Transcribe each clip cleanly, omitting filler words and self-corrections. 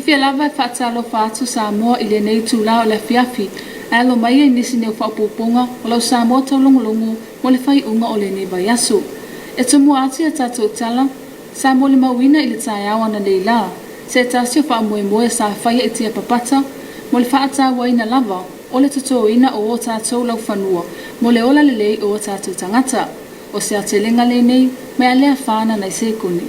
Fiafia lava e faatalofa atu Samoa i lenei itula o le afiafi, ae alo mai ai nisi nei o faaopoopoga o lau Samoa taulogologo mo le faaiuga o lenei vaiaso. E tomua atu i a tatou tala, sa molimauina i le taeao analeila, se tasi o faamoemoe sa faia i Tiapapata mo le faatauaina lava o le totoina o o tatou laufanua mo le ola lelei o o tatou tagata. O se aotelega lenei mai Aleafa nai sekone.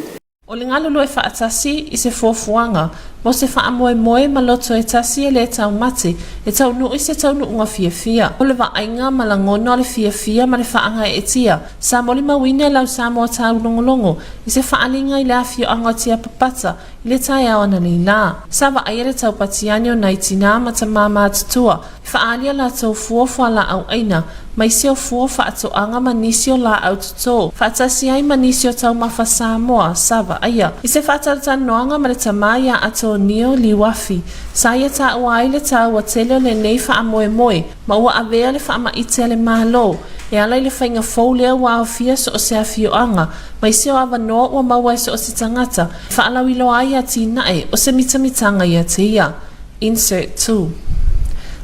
O le galulue faatasi i se fuafuaga mo se faamoemoe ma loto e tasi e le taumate e taunuu i se taunuuga fiafia. O le vaaiga ma lagona o le fiafia ma le faagaeetia sa molimauina e lau Samoa taulogologo i se faaaliga i le afioaga o Tiapapata i le taeao analeila. Sa vaaia le taupatiane o nai tinā ma tamā matutua e faaali a latou fua fualaau aina ma isi o fua faatoaga ma nisi o laau toto, faatasi ai ma nisi o taumafa Samoa sa vaaia. I se faatalatalanoaga ma le tamā iā Atonio Liuafi, sa ia taua ai le taua tele o lenei faamoemoe ma ua avea le faamaite a le Malo e ala i le faiga fou lea ua aofia so o se afioaga ma isi o avanoa ua maua e so o se tagata e faalauiloa ai atinae o se mitamitaga ia te ia. Insert 2.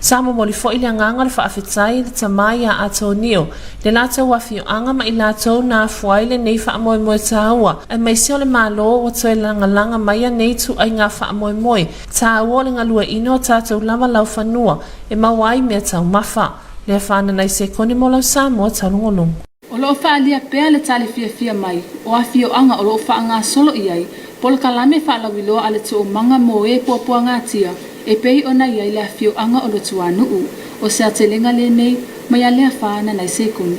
Sa momoli foi le agaga o le faafetai i le tamā iā Atonio, i le latou afioaga ma i latou na afua ai lenei faamoemoe taua, aemaise o le Malo ua toe lagalaga mai anei ituaiga faamoemoe taua o le galueaina o tatou lava laufanua e maua ai mea taumafa. Lea whananai sekone mo lau Samoa taulogologo. O lo o faaalia pea le tali fiafia mai o afioaga o lo o faagasolo i ai polokalame faalauiloa a le Toomaga mo e puapuagatia e pei ona i ai le afioaga o Luatuanuu. O se aotelega lenei mai Aleafa nanai sekone.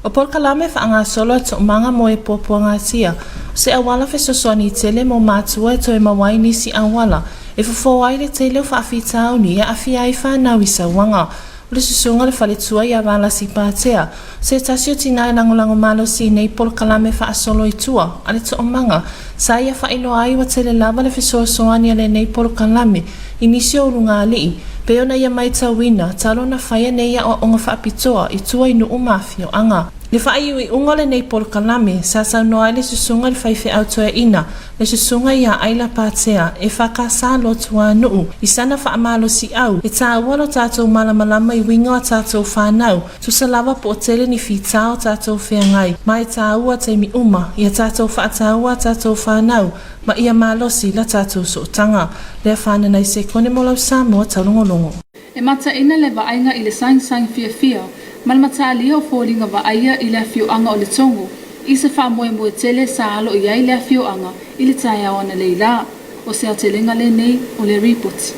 O polokalame faagasolo a Toomaga mo e puapuagatia, o se auala fesoasoani tele mo matua e toe maua ai nisi auala e fofo ai le tele o faafitauli e aafia ai fanau i sauaga. O le susuga o le faletua ia Valasi Patea, se tasi o tinā e lagolago malosi i nei polokalame faasolo i tua a le toomaga, sa ia faailoa ai ua tele lava le fesoasoani a lenei polokalame i nisi o ulugalii, pei ona ia maitauina talu ona faia nei aoaoga faapitoa i tua i nuu ma afioaga. I le faaiuiuga o lenei polokalame, sa saunoa ai le susuga i le faifeau toeaina le susuga ia Aila Patea e whakasa Lotuanuu i sana whaamalosiau e tāua lo tātou malamalama i uiga o a tātou whānau, tusa lava po o tele ni whitā o tātou wheangai, ma e tāua taimi uma, i a tātou whaatāua a tātou whānau, ma ia malosi la tātou sootanga. Lea whānanai sekone mo lau Samoa taulogologo. E mataina le vaaiga i le sagisagi fiafia ma le mataalia o foliga vaaia i le afioaga o Letogo i se faamoemoe tele sa alo i ai le afioaga i le taeao analeila. O se aotelega lenei o le ripoti.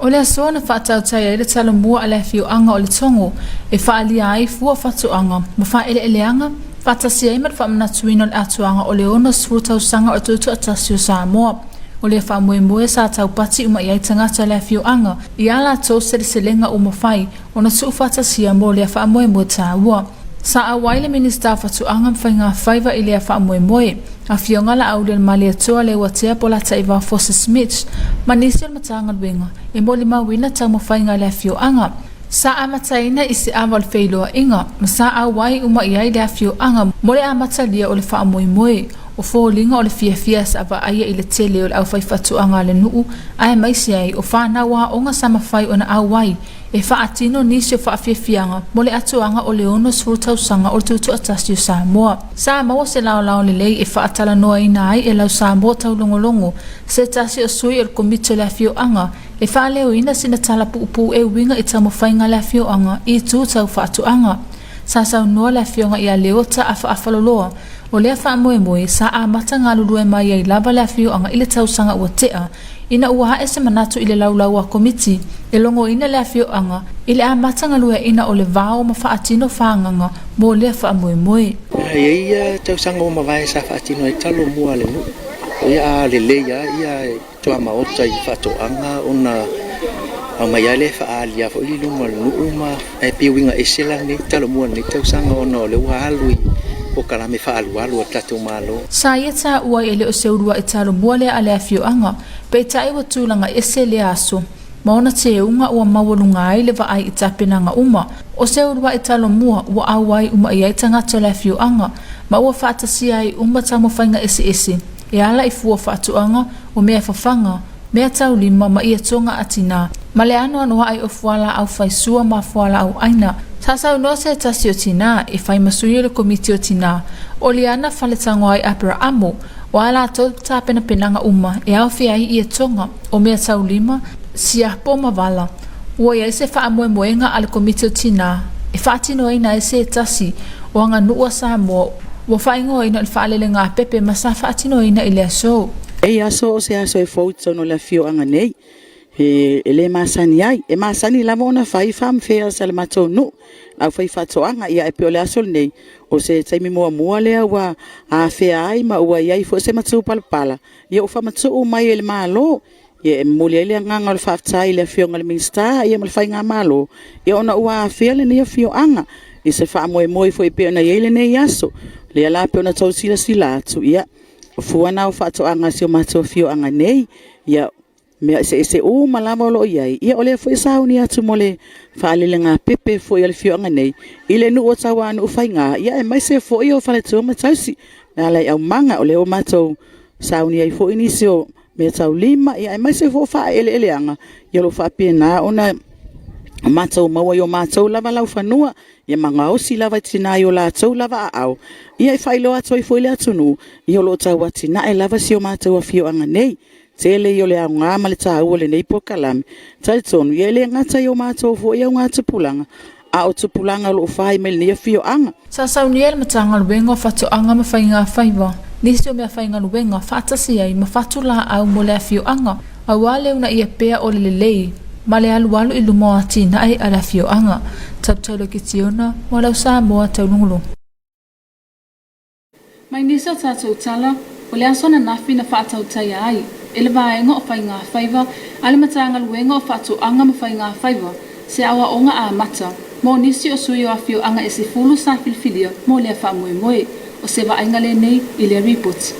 O le aso na faatautai ai le talomua a le afioaga o Letogo e faaalia ai fua faatoaga ma faaeleeleaga faatasi ai ma le faamanatuina o le atoaga o le 60 tausaga o le Tutoatasi o Samoa. O lea faamoemoe sa taupati uma i ai tagata o le afioaga i ā latou seleselega ua mafai ona tuufaatasia mo lea faamoemoe taua. Sa auai le Minisita o Fatuaga ma Faigafaiva i lea faamoemoe, Afioga Laaulialemalietoa Leuatea Polataivao Fosi Smith ma nisi o le Matagaluega e molimauina taumafaiga a le afioaga. Sa amataina i se ava o le feiloaiga ma sa auai uma i ai le afioaga mo le amatalia o le faamoemoe. O foliga o le fiafia sa vaaia i le tele o le aufaifaatoaga a le nuu aemaise ai o fanau aoga sa mafai ona auai e faatino nisi o faafiafiaga mo le atoaga o le 60 tausaga o le Tutoatasi o Samoa. Sa maua se laolao lelei e faatalanoaina ai e lau Samoa taulogologo se tasi o sui o le Komiti o le Afioaga e faaleoina sina tala puupuu e uiga i taumafaiga a le afioaga i itu tau faatoaga. Sa saunoa le afioga ia Leota Afaafaloloa, o lea faamoemoe sa amata galulue mai ai lava le afioaga i le tausaga ua tea, ina ua ae se manatu i le laulau a Komiti e logoina le afioaga i le amata galueaina o le vao ma faatino fagaga mo lea faamoemoe. E i ai ia tausaga ua mavae sa faatino ai talo mua a le nuu, ia a lelei lava ia tuamaota i faatoaga ona aumai lava lea e faaali lava foi i luma o le nuu ma ae pei e uiga ese la lenei talomua i lenei tausaga ona o lea ua alu i polokalame faaalualu a le tatou Malo. Sa ia taua e le o se uluai talomua lea a le afioaga, peitai ua tulaga ese lea aso ma ona teuga ua maualuga ai le vaai i tapenaga uma. O se uluai talomua ua auai uma i ai tagata o le afioaga ma ua faatasia ai uma taumafaiga eseese e ala i fua faatoaga, o mea fafaga, Meataulima ma ietoga a tinā, ma le anoanoaʻi o fualaau faisua ma fualaau ʻaina. Sa saunoa se tasi o tinā e fai ma sui o le Komiti o Tinā, ʻo Liana Faletagoai Aperaamo, o a latou tapenapenaga uma e aofia ai ietoga, o meataulima, siapo ma vala. Ua i ai se faamoemoega a le Komiti o Tinā e faatinoina ai se tasi o aganuu a Samoa ua faaigoaina o le faalelegāpepe ma sa faatinoina i le aso. Ei aso o se aso e fou i totonu o le afioaga nei, e le masani ai. E masani lava ona fai farm fairs a le matou nuu, le aufaifaatoaga. Ia ae pei o le aso lenei, o se taimi muamua lea ua afea ai ma ua i ai foi se matupalapala ua faamatuu mai e le Malo. E momoli ai le agaga o le faafetai i le Afioga i le Minisita ma le Faigamalo ona ua afea lenei afioaga i se faamoemoe foi e pei ona i ai lenei aso. O lea la e pei ona outou silasila atu, o fua na o faatoaga a si o matou afioaga nei. O mea eseese uma lava o lo o i ai, o lea foi e sauni atu mo le faalelegapepe foi a le afioaga nei i le nuu o Tauanuu Faiga aemaise foi o faletua ma tausi e ala i aumaga. O lea ua matou sauni ai foi nisi o meataulima aemaise foi o faaeleeleaga o lo o faapena ona matou maua i o matou lava laufanua ma gaosi lava e tina i o latou lava aao, e faailoa atu ai foi i le atunuu, o lo o tau atinae lava si o matou afioaga nei. O le tele ia o le aoga ma le taua o lenei polokalame. E talitonu e le gata i o matou foi augatupulaga, a o tupulaga o lo o fai mai lenei afioaga. Sa saunia e le Matagaluega o Faatoaga ma Faiga Faiva nisi o meafaigaluega faatasi ai ma fatulaau mo le afioaga, aua le uunaia pea o le lelei ma le alualu i luma o atinae a le afioaga. Tautalo Kitiona mo lau Samoa Taulugulugu. Mai nisi o tatou tala, o le aso ananafi na faatautaia ai e le Vaega o Faiga Faiva a le Matagaluega o Faatoaga ma Faiga Faiva se aoaoga amata mo nisi o sui o afioaga e 10 sa filifilia mo lea faamoemoe. O se vaaiga lenei i lea ripoti.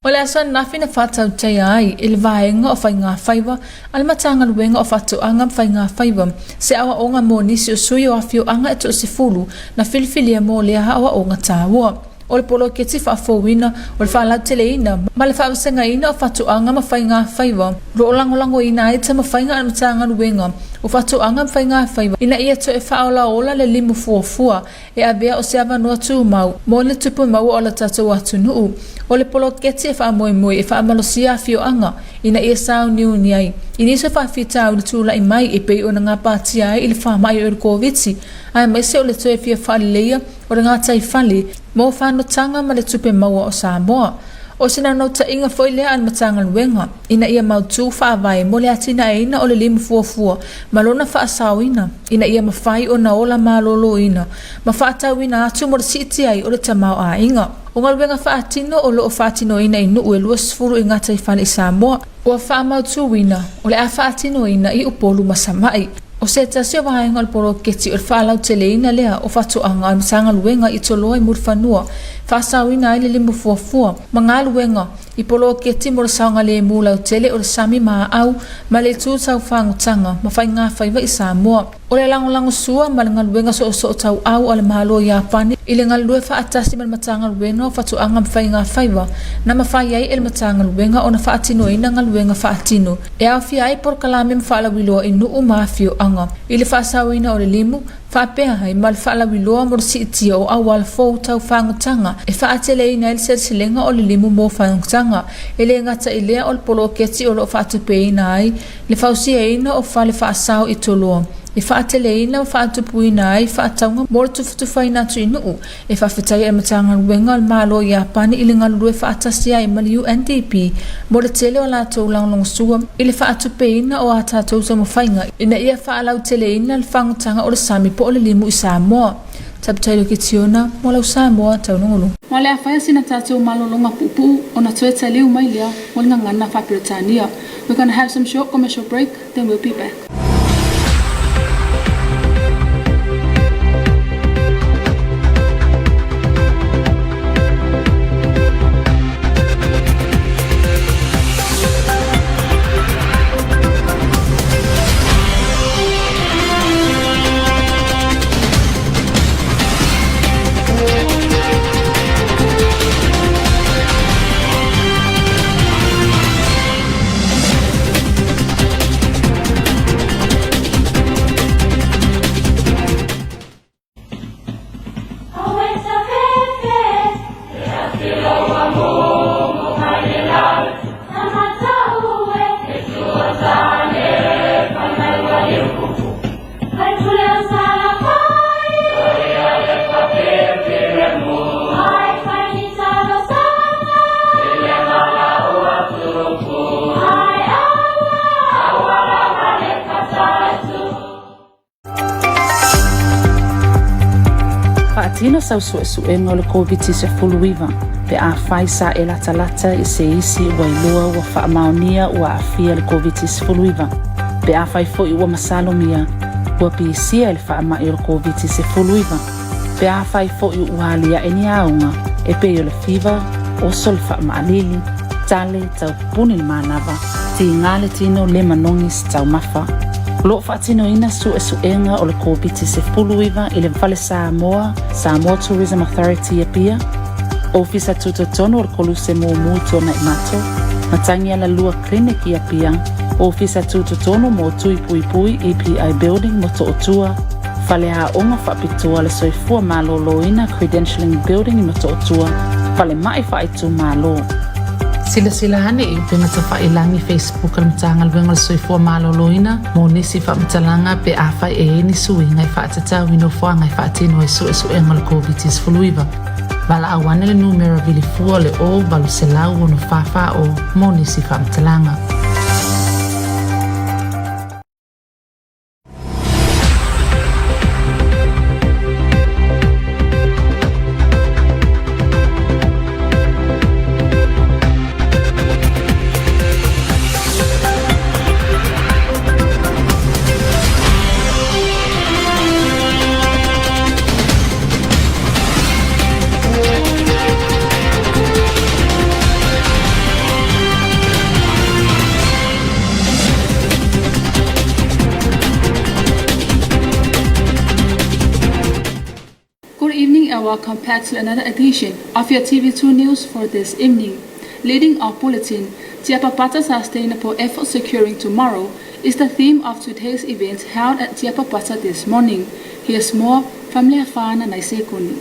O le aso ananafi na faatautaia ai e le Vaega o Faiga Faiva a le Matagaluega o Faatoaga ma Faiga Faiva se aoaoga mo nisi o sui o afioaga e toasefulu na filifilia mo lea aoaoga taua. O le poloketi faafouina o le faalauteleina ma le faavasegaina o faatoaga ma faiga faiva o lo o lagolagoina ai taumafaiga a le Matagaluega o Faatoaga ma Faiga Faiva ina ia toe faaolaola le limu fuafua e avea o se avanoa tumau mo le tupu maua o le tatou atunuu. O le poloketi e faamoemoe e faamalosia afioaga ina ia sauniuni ai i nisi o faafitauli tulai mai e pei ona gapatia ai i le faamai o le Koviti aemaise o le toe fia faaleleia o le gataifale mo fanotaga ma le tupe maua o Samoa. O se naunautaiga foi lea a le Matagaluega ina ia mautu faavae mo le atinaeina o le limu fuafua ma lona faasaoina ina ia mafai ona ola maloloina ma faatauina atu mo le siitia ai o le tamaoaiga. O galuega faatino o lo o faatinoina i nuu e 20 i gataifale i Samoa, ua faamautuina o le a faatinoina i Upolu ma Savaii. O se tasi o vaega o le poloketi o le faalauteleina lea o faatoaga a le Matagaluega i Toloa i Mulifanua, faasaoina ai le limu fuafua ma galuega i poloketi mo le saogalemu lautele o le sami ma aau ma le itu tau fagutaga ma faigafaiva i Samoa. O le lagolagosua ma le galuega soosoo tauau a le Malo o Iapani i le galulue faatasi ma le Matagaluega o Faatoaga ma Faigafaiva na mafai ai e le Matagaluega ona faatinoina galuega faatino e aofia ai polokalame ma faalauiloa i nuu ma afioaga i le faasaoina o le limu faapea ai ma le faalauiloa mo le siitia o auala fou tau fagutaga e faateleina ai le seleselega o le limu mo fagutaga. E le gata i lea o le poloketi o lo o faatupeina ai le fausiaina o fale faasao i Toloa e faateleina ma faatupuina ai faatauga mo le tufatufaina atu i nuu. E faafetai ai le Matagaluega o le Malo o Iapani i le galulue faatasi ai ma le UNDP mo le tele o a latou lagolagosua i le faatupeina o a tatou taumafaiga ina ia faalauteleina le fagutaga o le sami po o le limu i Samoa. Taputailo Kitiona mo lau Samoa Taulugulu. Ma o le a faia sina tatou malologa puupuu ona toe taliu mai lea mo le gagana faa-Peretania. We're gonna have some short commercial break, then we'll be back. Faatino sau suesuega o le Koviti-19 pe afai sa e latalata i se isi ua iloa ua faamaonia ua aafia i le Koviti-19, pe afai foi ua masalomia ua pisia i le faamai o le Koviti-19, pe afai foi ua aliae ni aoga e pei o le fiva, oso le faamaalili, tale, taupuni le manava, tiga le tino le manogi se taumafa. O lo o faatinoina suesuega o le Koviti-19 i le Fale Samoa, Samoa Tourism Authority Apia, Ofisa Tutotonu o le Koluse Mumu i Tuanaimato, Matagialalua Clinic i Apia, Ofisa Tutotonu mo Tui Puipui EPI Building Motootua, Faleaoga Faapitoa le Soifua Maloloina Credentialing Building i Motootua, Falemai Faaitumalo. Silasila ane i upega tafailangi Facebook a le Matagaluega o le Soifua Maloloina mo nisi faamatalaga pe afai e i ai ni suiga e faatatau i nofoaga e faatino ai suesuega o le Koviti-19. Valaau ane le numera vilifua o le 0 800 644 mo nisi faamatalaga. Good evening and welcome back to another edition of your TV2 News for this evening. Leading our bulletin, Tiapapata Sustainable Effort Securing Tomorrow is the theme of today's event held at Tiapapata this morning. Here's more from Leafana Naisekuni.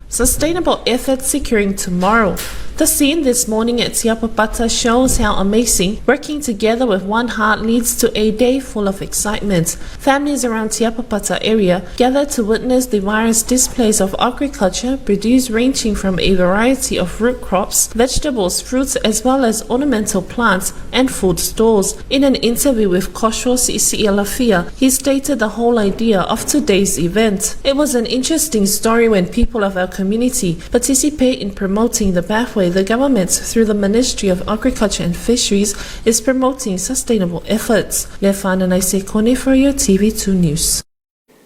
Sustainable Efforts Securing Tomorrow. The scene this morning at Tiapapata shows how amazing working together with one heart leads to a day full of excitement. Families around Tiapapata area gathered to witness the various displays of agriculture produce ranging from a variety of root crops, vegetables, fruits, as well as ornamental plants and food stores. In an interview with Kosho Lafia, he stated the whole idea of today's event. It was an interesting story when people of our community participate in promoting the pathway the government, through the Ministry of Agriculture and Fisheries, is promoting sustainable efforts. Lefana Naisekone for your TV2 News.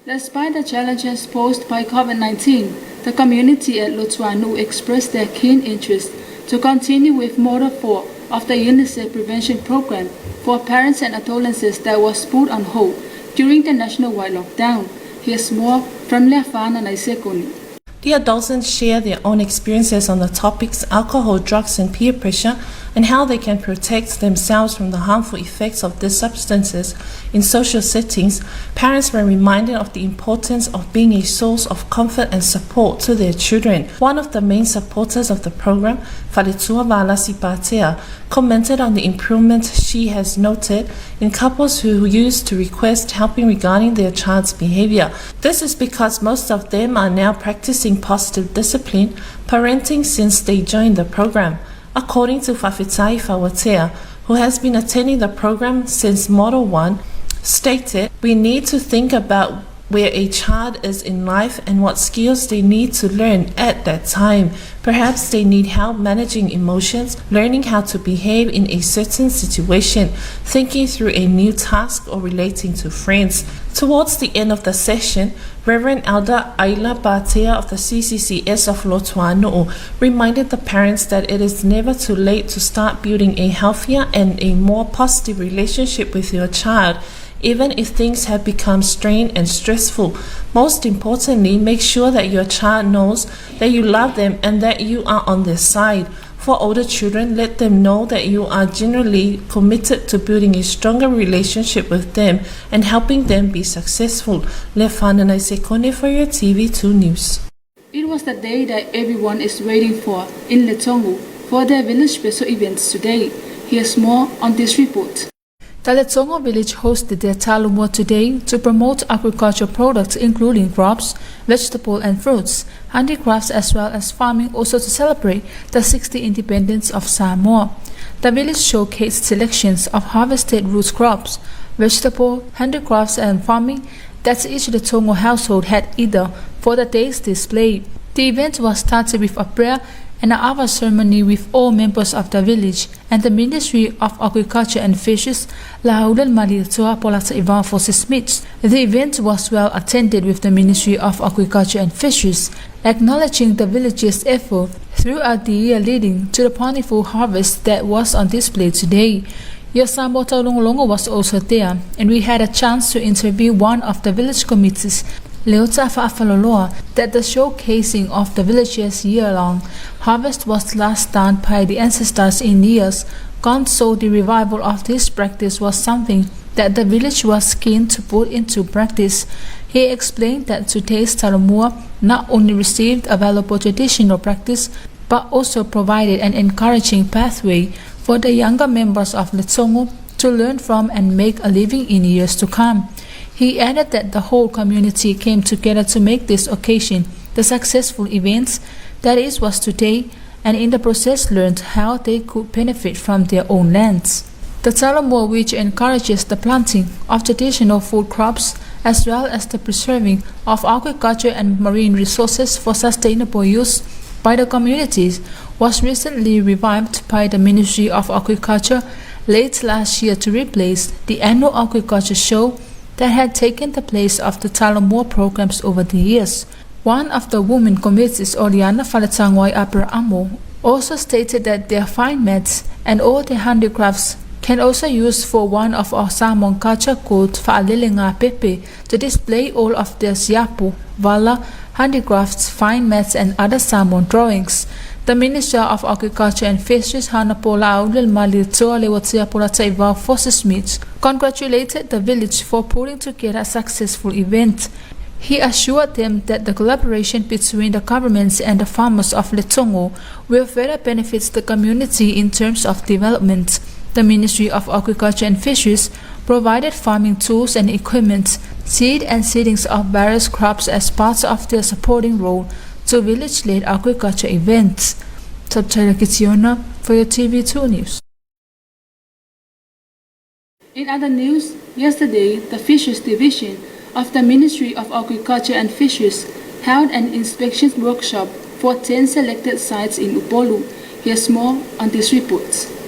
Despite the challenges posed by COVID-19, the community at Luatuanu'u expressed their keen interest to continue with Model 4 of the UNICEF prevention program for parents and adolescents that was put on hold during the nationwide lockdown. Here's more from Leafana Naisekoni. The adolescents share their own experiences on the topics alcohol, drugs, and peer pressure, and how they can protect themselves from the harmful effects of these substances in social settings. Parents were reminded of the importance of being a source of comfort and support to their children. One of the main supporters of the program, Faletua Valasi Patea, commented on the improvement she has noted in couples who used to request helping regarding their child's behavior. This is because most of them are now practicing positive discipline parenting since they joined the program. According to Fafitai Fawatea, who has been attending the program since Model 1, stated, We need to think about where a child is in life and what skills they need to learn at that time. Perhaps they need help managing emotions, learning how to behave in a certain situation, thinking through a new task, or relating to friends. Towards the end of the session, Reverend Elder Ayla Batea of the CCCS of Luatuanu'u reminded the parents that it is never too late to start building a healthier and a more positive relationship with your child even if things have become strained and stressful. Most importantly, make sure that your child knows that you love them and that you are on their side. For older children, let them know that you are genuinely committed to building a stronger relationship with them and helping them be successful. Lefana Sekone for your TV2 News. It was the day that everyone is waiting for in Letogo for their village special events today. Here's more on this report. The Letogo village hosted their Talomua today to promote agricultural products including crops, vegetables and fruits, handicrafts as well as farming also to celebrate the 60th independence of Samoa. The village showcased selections of harvested root crops, vegetable, handicrafts and farming that each Letogo household had either for the day's display. The event was started with a prayer and an ava ceremony with all members of the village and the Ministry of Agriculture and Fisheries, Laaulialemalietoa Polataivao Fosi Smith. The event was well attended with the Ministry of Agriculture and Fisheries acknowledging the village's effort throughout the year leading to the plentiful harvest that was on display today. Your Samoa Taulogologo was also there, and we had a chance to interview one of the village committees, Leota Fa'afaloloa, that the showcasing of the village's year-long harvest was last done by the ancestors in years gone, so the revival of this practice was something that the village was keen to put into practice. He explained that today's Talomua not only received a valuable traditional practice, but also provided an encouraging pathway for the younger members of Letogo to learn from and make a living in years to come. He added that the whole community came together to make this occasion the successful event that it was today, and in the process learned how they could benefit from their own lands. The Talomua, which encourages the planting of traditional food crops as well as the preserving of agriculture and marine resources for sustainable use by the communities, was recently revived by the Ministry of Agriculture late last year to replace the annual agriculture show that had taken the place of the Talomua programs over the years. One of the women committees, Oriana Faletangwai Amo, also stated that their fine mats and all their handicrafts can also use for one of our Samoan culture called Fa'alelega Pepe to display all of their siapo, vala, handicrafts, fine mats and other Samoan drawings. The Minister of Agriculture and Fisheries, Honourable Laaulialemalietoa Leuatea Polataivao Fosi Smith, congratulated the village for putting together a successful event. He assured them that the collaboration between the governments and the farmers of Letogo will further benefit the community in terms of development. The Ministry of Agriculture and Fisheries provided farming tools and equipment, seed and seedlings of various crops as part of their supporting role to village-led agriculture events. Subtitle Kitiona for your TV2 News. In other news, yesterday, the Fisheries Division of the Ministry of Agriculture and Fisheries held an inspection workshop for 10 selected sites in Upolu. Here's more on this report.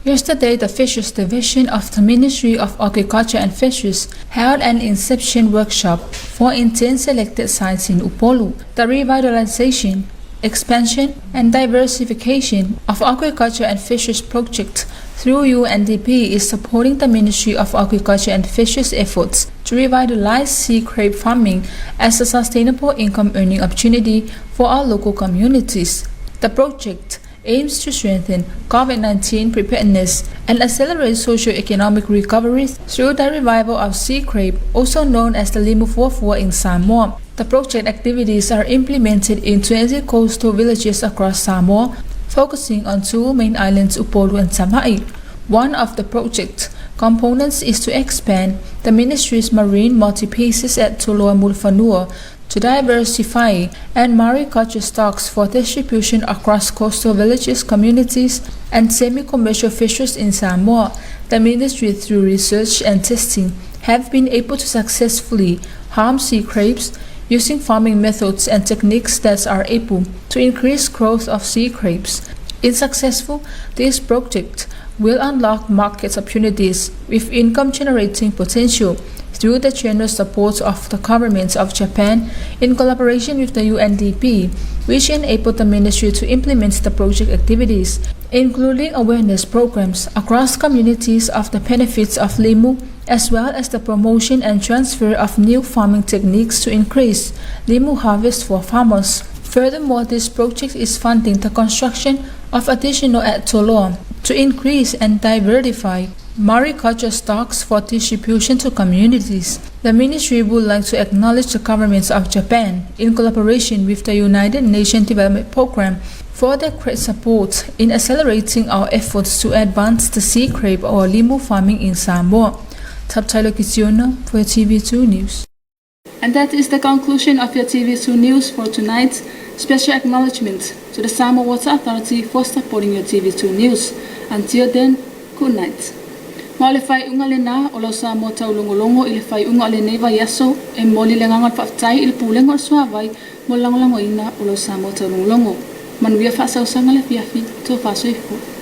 Yesterday, the Fisheries Division of the Ministry of Agriculture and Fisheries held an inception workshop for 10 selected sites in Upolu. The revitalization, expansion, and diversification of agriculture and fisheries project through UNDP is supporting the Ministry of Agriculture and Fisheries efforts to revitalize sea crab farming as a sustainable income earning opportunity for our local communities. The project aims to strengthen COVID-19 preparedness and accelerate socio-economic recovery through the revival of sea crab, also known as the limu fuafua in Samoa. The project activities are implemented in 20 coastal villages across Samoa, focusing on two main islands, Upolu and Savaii. One of the project components is to expand the ministry's marine multi-species at Toloa Mulifanua to diversify and mariculture stocks for distribution across coastal villages, communities, and semi-commercial fisheries in Samoa. The ministry, through research and testing, have been able to successfully harm sea crabs using farming methods and techniques that are able to increase growth of sea crabs. If successful, this project will unlock market opportunities with income-generating potential through the generous support of the government of Japan in collaboration with the UNDP, which enabled the ministry to implement the project activities, including awareness programs across communities of the benefits of limu, as well as the promotion and transfer of new farming techniques to increase limu harvest for farmers. Furthermore, this project is funding the construction of additional at Toloa to increase and diversify mariculture stocks for distribution to communities. The ministry would like to acknowledge the governments of Japan in collaboration with the United Nations Development Program for their great support in accelerating our efforts to advance the sea crab or limu farming in Samoa. Top Tyler Kisiona for TV2 News. And that is the conclusion of your TV2 News for tonight. Special acknowledgement to the Samoa Water Authority for supporting your TV2 News. Until then, good night. Ma o le faaiuga lena o lau Samoa taulogologo i le faaiuga o lenei vaiaso, e momoli le agaga o le faafetai i le Pulega o le Suavai mo le lagolagoina o lau Samoa taulogologo. Manuia faasausaga le afiafi, tofa soifua.